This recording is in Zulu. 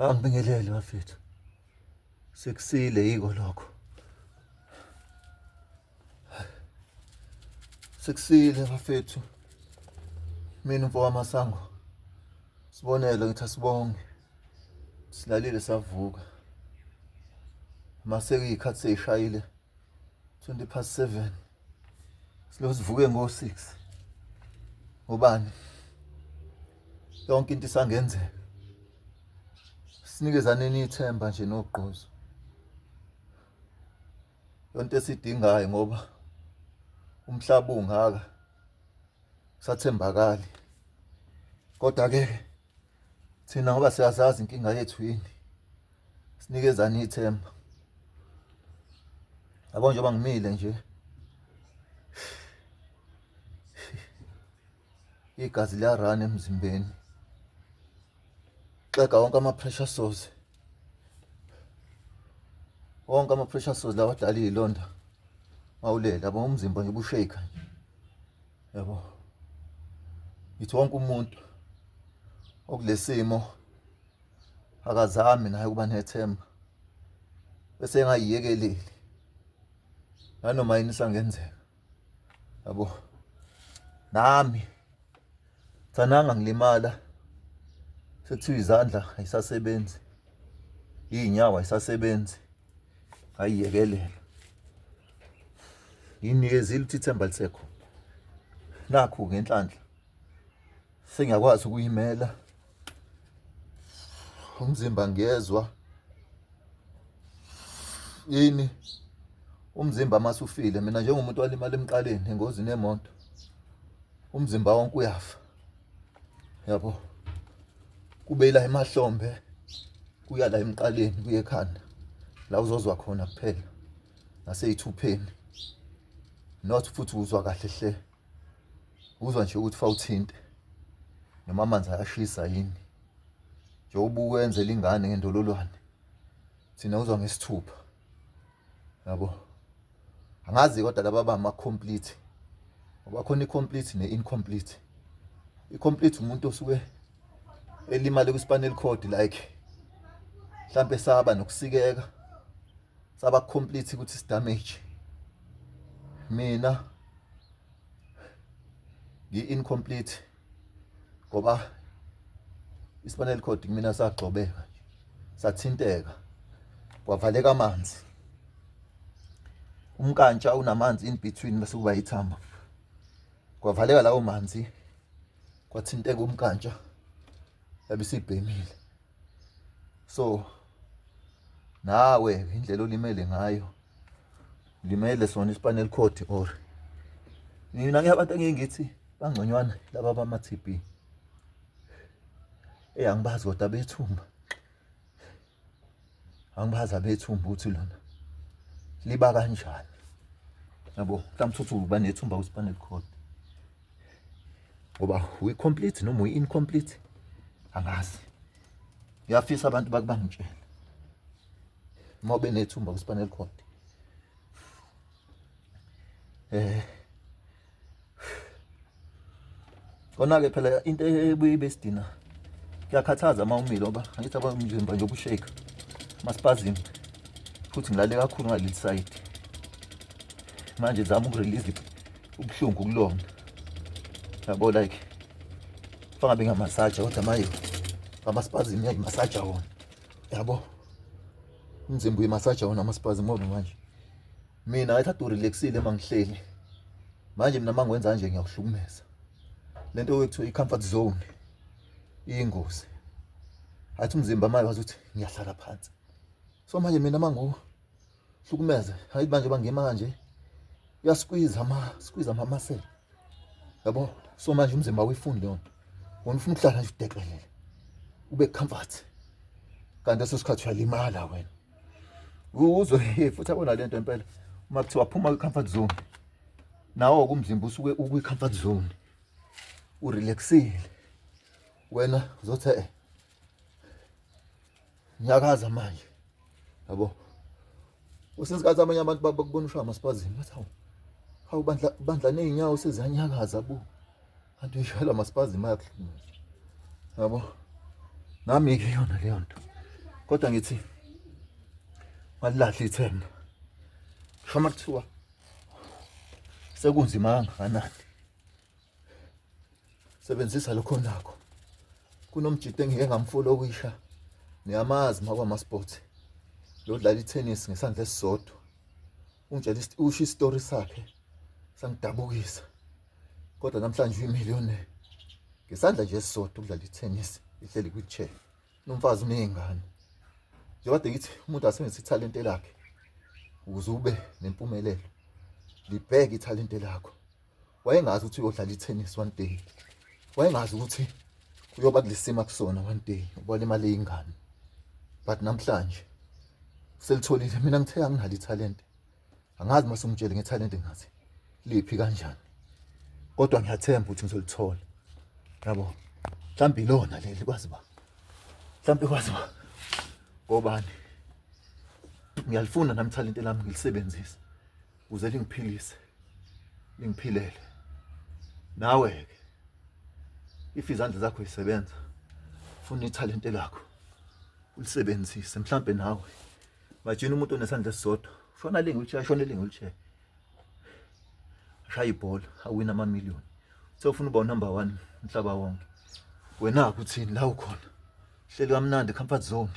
Angibingelele bafethu. Sekusile yiko lokho. Sekusile bafethu. Mina umfo wamasango. Sibonelo ngithi asibonge. Silalile savuka. Mase kuyikhathi seyishayile 7:20. Silo sivuke ngo-6. Ngobani? Yonke into isangenzeka. Sinikezaneni ithemba nje nogqozi. Yonke esidingayo ngoba umhlaba ungaka sathembakali. Kodwa ke thina ngoba siyazazi inkinga yethu yini. Sinikezane ithemba. Yabo njengoba ngimile nje. Igazi liyarana emzimbeni. Xega wonke ama-pressure sores. Wonke ama-pressure sores lawa adala iy'londa. Mawulele yabo umzimba nje ubushake nje. Yabo. Ngithi wonke umuntu okulesimo akazami naye ukuba nethemba. Bese engayiyekeleli. Nanoma yini isangenzeka. Yabo. Nami tsananga ngilimala sekuthiwa izandla ayisasebenzi iy'nyawo ayisasebenzi ngayiyekelela ngiyinikezile ukuthi ithemba lisekho nakhu ngenhlanhla sengiyakwazi ukuyimela umzimba ngiyezwa yini umzimba masufile mina njengomuntu walimala emqaleni engozini yemoto umzimba wonke uyafa yabo kube la emahlombe kuya la emqaleni kuye ekhanda la uzozwa khona kuphela naseyithupheni not futhi uzwa kahle hle uzwa nje ukuthi fawuthinte noma amanzi ayashisa yini njengoba ukwenzela ingane ngendololwane thina uzwa ngesithupha yabo angazi kodwa laba bama complete ngoba khona i-complete ne-incomplete i-complete umuntu osuke elimale kwi-spinal cord like mhlampe saba nokusikeka saba complete ukuthi sidamage mina ngi-incomplete ngoba i-spinal cord kumina sagxobeka nje sathinteka kwavaleka amanzi umkantsha unamanzi in between bese kuba ithambo kwavaleka lawo manzi kwathinteka umkantsha yabe isibhemile so nawe indlela olimele ngayo limele sona i-spinal cord or mina ngiyabantu engike ngithi bangconywana laba bama-TB eyi angibazi kodwa bethumba angibazi abethumba ukuthi lona liba kanjani yabo mhlawumbe uthi uba nethumba kwi-spinal cord ngoba uyi-complete noma uyi-incomplete angazi ngiyafisa abantu bakubangitshela uma ube nethumba kwi-spinal cord eh kona-ke phela into ebuye ibe sidina kuyakhathaza uma umile ngoba angithi abamzimba nje ubushake ama-spasm futhi ngilale kakhulu ngaleli sayidi manje zama ukurelease ubuhlungu kulona yabo like fangabe ngamasaja kodwa manje ama-spasm yayimasaja wona yabo umzimba uyimasaja wona ama-spasm ngoba manje mina ngathi urelaxile uma ngihleli manje mina uma ngikwenza nje ngiyakuhlukumeza le nto ekuthiwa i-comfort zone iyingozi athi umzimba manje wazi ukuthi ngiyahlala phansi so manje mina uma nguhlukumeze hayi manje bangima kanje uyasqueeze ama squeeze ama muscle yabo so manje umzimba awuyifuni leyo nto wona ufuna ukuhlala nje udekelele ube comfort kanti leso sikhathi uyalimala wena uzwe futhi abona lento impela uma kuthiwa phuma kwi-comfort zone nawo kumzimba usuke ukwi-comfort zone urelaxile wena uzothi eh nyakaza manje yabo usesikhathi abanye abantu bakubona ushaya amasipazini bathi hawu hawu bandla bandla nezinyawo seziyanyakaza bu kanti uyishayela amasipazini ayakuhlukumeza yabo nami ke yona leyo nto Kodwa ngithi walilahla ithemba. Shoma kuthiwa sekunzima kangakanani. Sebenzisa lokho nakho. Kunomjito engike ngamfollowisha. Niyamazi makwama sports. Lo dlala itennis ngesandla esisodwa. Ungitshela usho isitori sakhe sangidabukisa. Kodwa namhlanje uyimillionaire. Ngesandla nje esisodwa ukudlala itennis ihleli kwi-chair. Nomfazi uney'ngane. Njengoba kade ngithi umuntu asebenzise ithalente lakhe ukuze ube nempumelelo. Libheke ithalente lakho. Wayengazi ukuthi uyodlala itennis one day. Wayengazi ukuthi uyoba kulesimo akusona one day, ubona imali eyingane. But namhlanje selitholile. Mina ngithe anginalo ithalente. Angazi mase ungitshele ngethalente ngathi liphi kanjani. Kodwa ngiyathemba ukuthi ngizolithola. Yabo. Mhlawumbe ilona leli kwazi ba. Mhlawumbe kwazi ba. Ngobani? Ngiyalifuna nami ithalente lami ngilisebenzise. Ukuze lingiphilise. Lingiphilele. Nawe ke if izandla zakho zisebenza funa ithalente lakho ulisebenzise mhlambe nawe imagine umuntu onesandla esisodwa shona le wheelchair shona le wheelchair ashaya ibhola awina ama million sewufuna uba number 1 umhlaba wonke wena uthini la ukhona hleli kamnandi comfort zone.